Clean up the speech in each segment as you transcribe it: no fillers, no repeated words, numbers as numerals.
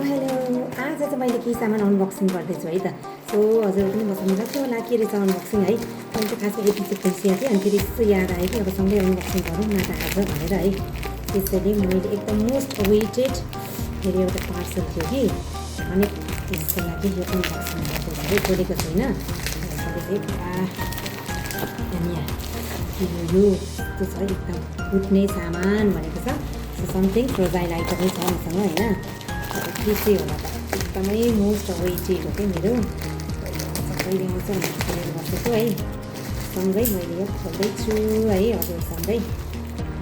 Hello आज चाहिँ मैले केही सामान अनबक्सिङ गर्दैछु है त। सो हजुर पनि मसँग लाग्थ्यो होला के रहेछ अनबक्सिङ है। मैले त खासै यति चाहिँ खुसिया थिएँ अनि फेरि यस्तो याद आयो कि अब सँगै अनबक्सिङ गरौँ न त आज भनेर है। त्यसैले मैले एकदम मोस्ट वेटेड मेरो एउटा पार्सल थियो कि अनि त्यसको लागि यो अनबक्सिङ गर्दैछु। खोलेको छैन यो त्यो छ एकदम फुट्ने सामान भनेको छ। समथिङ फ्रोजाइल आइटमै छ मसँग होइन। अब के चाहिँ होला त एकदमै मोस्ट वेटेड हो कि मेरो सबै ल्याउँछ भनेर बसेको है। सँगै मैले यो खोल्दैछु है हजुरसँगै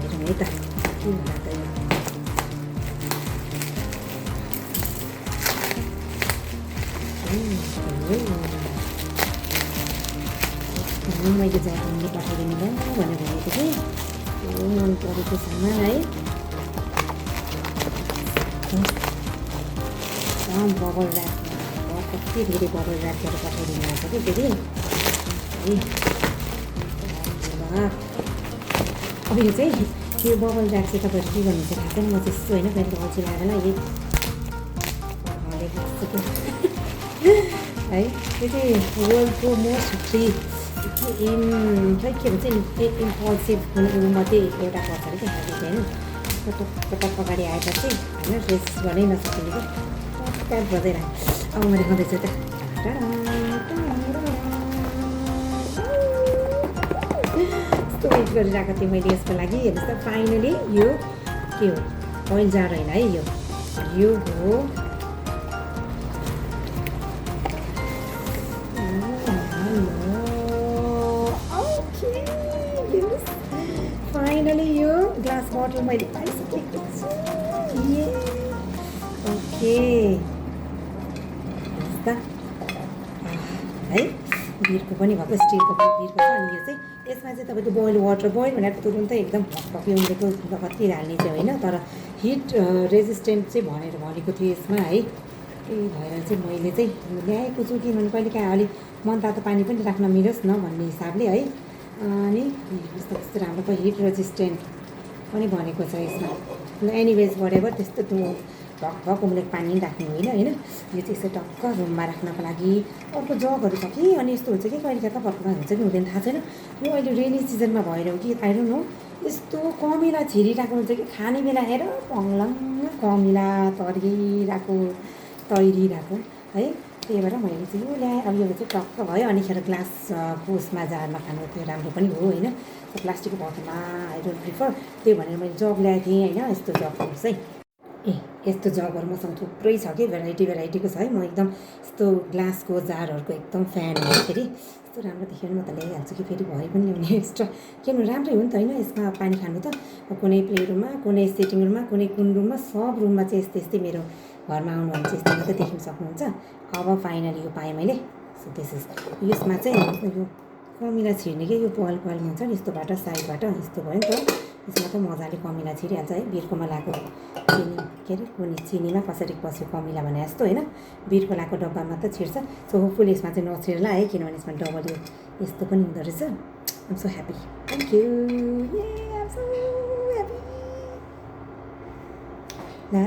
हेरौँ है त के होला त यो मैले जापानले पठाइदिनु भयो भनेर भनेको थिएँ। यो मन परेको सामान है। बबल ऱ्याप कति धेरै बबल ऱ्याप गरेर पठाइदिनु भएको छ कि फेरि अब यो चाहिँ यो बबल ऱ्याप चाहिँ तपाईँहरू के गर्नुहुन्छ थाहा छैन। म चाहिँ यस्तो होइन फेरि अल्छी लागेर यही है। यो चाहिँ वर्ल्डको मोस्ट फ्री खै के भन्छ इम्पल्सिभ मध्ये एउटा पर्छ अरे कि हेबिट होइन। टक्क अगाडि आएपछि होइन रेस्ट गर्नै नसकिने क्या ट्याप गर्दै राख। अब मैले देखाउँदैछु त यस्तो वेट गरिरहेको थिएँ मैले यसको लागि। हेर्नुहोस् त फाइनली यो के हो ओइल जार होइन है। यो हो फाइनली यो ग्लास बोतल मैले पाइसकेको छु। ओके त है बिरको पनि भएको स्टिलको बिरको छ। अनि यो चाहिँ यसमा चाहिँ तपाईँको बोइल वाटर बोइल भनेर तुरुन्तै एकदम भक्क उम्रेको कति हाल्ने चाहिँ होइन। तर हिट रेजिस्टेन्ट चाहिँ भनेर भनेको थियो यसमा है। त्यही भएर चाहिँ मैले चाहिँ ल्याएको छु किनभने कहिलेकाहीँ अलिक मनतातो पानी पनि राख्न मिलोस् न भन्ने हिसाबले है। अनि यस्तो कस्तो राम्रो हिट रेजिस्टेन्ट पनि भनेको छ यसमा। एनिवेज वरेभर त्यस्तो त्यो ढकढक उम्रेको पानी राख्ने होइन होइन। यो चाहिँ यसो टक्क रुममा राख्नको लागि अर्को जगहरू छ कि अनि यस्तो हुन्छ कि कहिले कता फर्कमा हुन्छ कि हुँदैन थाहा छैन। यो अहिले रेनी सिजनमा भएर हो कि आई डोन्ट नो यस्तो कमिला छिरिरहेको हुन्छ कि खाने बेला हेर पङ्लङ कमिला तरिरहेको है। त्यही भएर मैले चाहिँ यो ल्याएँ। अब यो चाहिँ टक्क भयो अनिखेर ग्लास कोसमा जारमा खानु त्यो राम्रो पनि हो होइन। प्लास्टिकको बोतलमा आई डोन्ट प्रिफर त्यही भनेर मैले जग ल्याएको थिएँ होइन। यस्तो जगहरू चाहिँ यस्तो जगहरू मसँग थुप्रै छ कि भेराइटीको छ है। म एकदम यस्तो ग्लासको जारहरूको एकदम फ्यान हो। फेरि यस्तो राम्रो देख्यो भने म त ल्याइहाल्छु कि फेरि भए पनि ल्याउने एक्स्ट्रा किनभने राम्रै हो नि त होइन। यसमा पानी खानु त कुनै प्ले रुममा कुनै सिटिङ रुममा कुनै कुन रुममा सब रुममा चाहिँ यस्तै मेरो घरमा आउनु भने चाहिँ यस्तो मात्रै देख्न सक्नुहुन्छ। अब फाइनली यो पाएँ मैले। सो दिस इज यसमा चाहिँ यो कमिला छिर्ने कि यो पाल हुन्छ नि यस्तोबाट साइडबाट यस्तो भयो नि त। यसमा त मजाले कमिला छिरिहाल्छ है। बिर्कोमा लगाएको चिनी के अरे कुनै चिनीमा कसरी पस्यो कमिला भने जस्तो होइन। बिर्को लगाएको डब्बामा त छिर्छ। सो होपफुली यसमा चाहिँ नछिर्ला है किनभने यसमा डबल यो यस्तो पनि हुँदो रहेछ। I'm so happy thank you ला